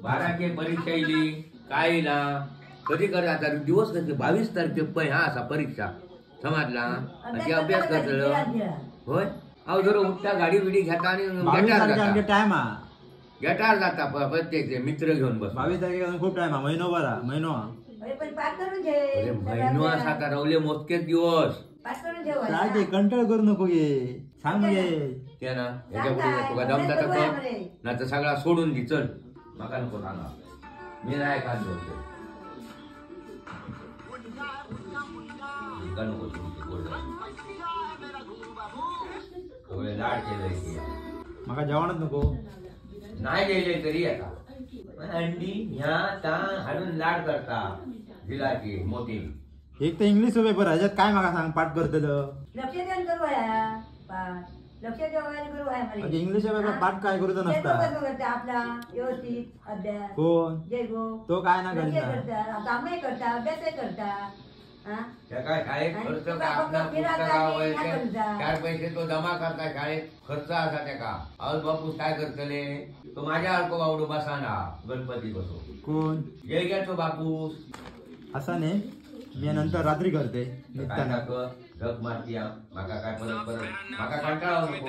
12ची परीक्षा इली काय ना कधी कर आता दिवस कधी 22 तारखे पै हा असा परीक्षा समजला आणि अभ्यास करतलो होय. अहो जर उठता गाडी बिडी घेता आणि गेटार जाता टाइम हा गेटार जाता प्रत्येक मित्र घेऊन बस. 22 तारखे खूप टाइम हा महिनो बरा महिनो. अरे महिनो असा आता रवले मोजकेच दिवस. काय ते कंटाळ करू नको गे सांग गे ते ना ह्याच्या पुढे तुका जमता तर कर ना तर सगळा सोडून दे चल. माका नको सांगा मी नाही खात बोलतो. नको सगळे लाड केले माका जेवणच नको नाही गेले तरी आता अंडी ह्या ता हाडून लाड करता दिलाची मोठी. एक तर इंग्लिश पेपर ह्याच्यात काय माका सांग पाठ करतलं. लक्ष देऊन करू पाठ लक्ष देऊन करू आहे. इंग्लिश पेपर पाठ काय करूच नसता आपला व्यवस्थित अभ्यास. कोण जय गो तो काय ना करता कामही करता अभ्यासही करता. काय शाळेत खर्च 4 पैसे तो जमा करता शाळेत खर्च असा त्याका. अहो बापूस काय करतले तो माझ्या सारखो बावडू बसा ना गणपती बसो. कोण जय घ्या तो बापूस असा नाही. मी नंतर रात्री करते धक मारती माका काय परत परत माका कंटाळा नको.